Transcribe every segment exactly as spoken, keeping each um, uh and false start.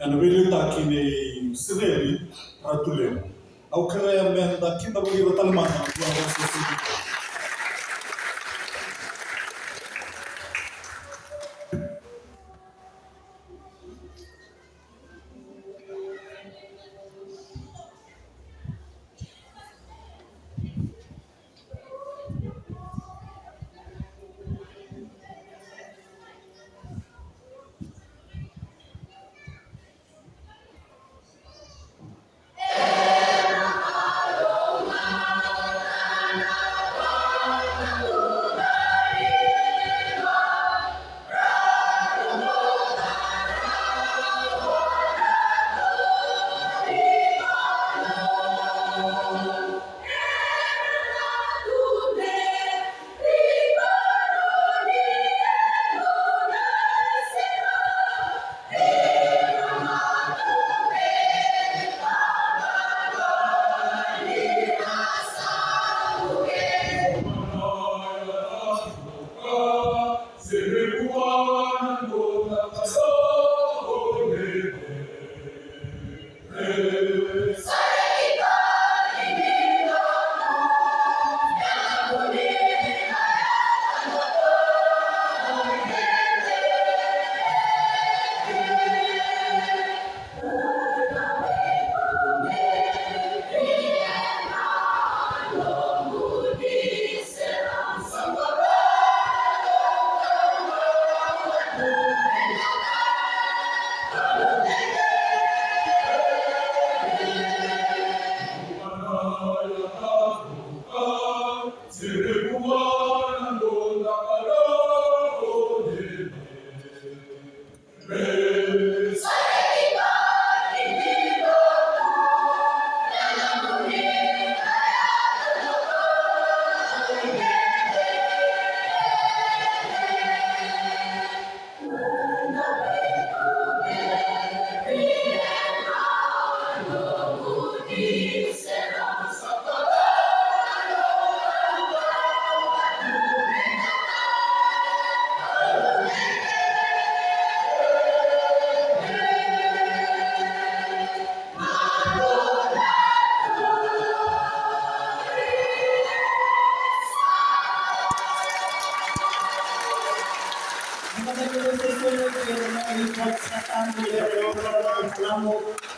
Ena veiliutaki nei Isireli Ratu Levu. Au kerea meda kidavaki ira tale mada.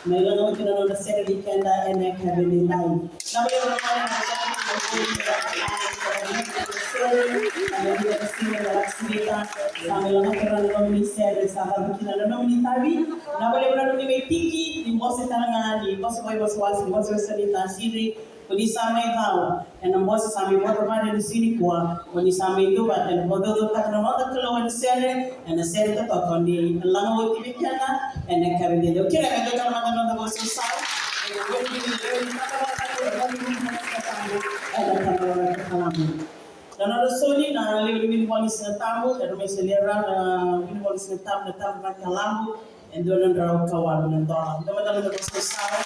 Na ilaga kina na noda sere vei keda ena yakavi ni dai. Na valevu na vale na sere, na valevu na sere, na valevu na sere, na valevu na sere, sa mai lagata na nomuni sere, sa vaka kina na nomuni tavi. Na valevu na nomuni mai tiki, ni bose tale ga, ni bose mai wasewase, ni wasewase ni tasiri, ko ni sa mai cau. Ena bose sa mai vota vata ena siga nikua, ko ni sa mai dua vata ena vakacaucautaka na noda Kalou ena sere, ena sere totoka ni laga oti vei keda ena yakavi edaidai. Au kerea me da dua na noda vosa sa. Ena wai ni lewe ni tata vata ena wai ni Siga Tabu, ena taba vata kalamu. Na nodra soli na lewe ni wili vola ni Siga Tabu, era mai solia na wili vola ni Siga Tabu, na taba vata kalamu. E dua na drau ka walu na dola. Dua mada na vosa sala,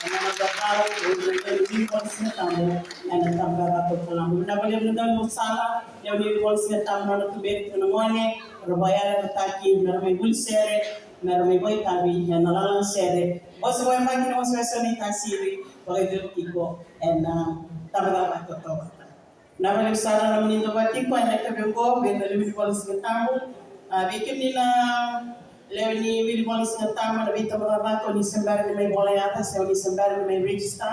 ena nona cau, e dua na lewe ni vola ni Siga Tabu, ena taba vata kalamu. Vinaka vakalevu na dau ni vosa sala, lewe ni vola ni Siga Tabu, nona tuberi tiko na gone, ra vakayagataki, mera mai vuli sere, mera mai vakaitavi ena lalaga sere. Vosa vakayabaki na wasewase ni tasiri, vakaiviru tiko ena taba vata totoka. Na valevu sara na nomuni dau vata tiko ena yakavi oqo, vei na lewe ni vola ni Siga Tabu. A, vei kemuni na lewe ni wili vola ni Siga Tabu, na veitabacakacaka, o ni se bera ni mai vola yaca, se o ni se bera ni mai register.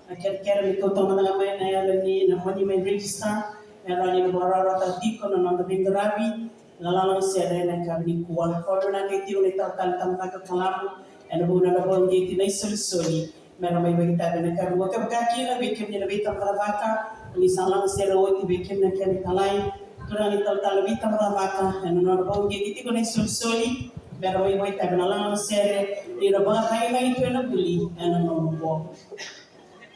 Na kerekere me kauta mada ga mai na yalo ni na moni mai register. Me rawa ni na vakarautaka tiko na noda veiqaravi. Na lalaga sere ena yakavi nikua. Vakavinavinaka tiko na italatala ni tabacakacaka kalamu ena vuku ni nona vakauqeti na isolisoli mera mai vakaitavi ena yakavi nikua. Kevaka kina vei kemuni na veitabacakacaka, ni sa laga sere oti vei kemuni na kena italai, turaga ni talatala veitabacakacaka, ena nona vakauqeti tiko na isolisoli mera mai vakaitavi ena lalaga sere, ni ra vakacainaki tu ena vuli ena nomu boko.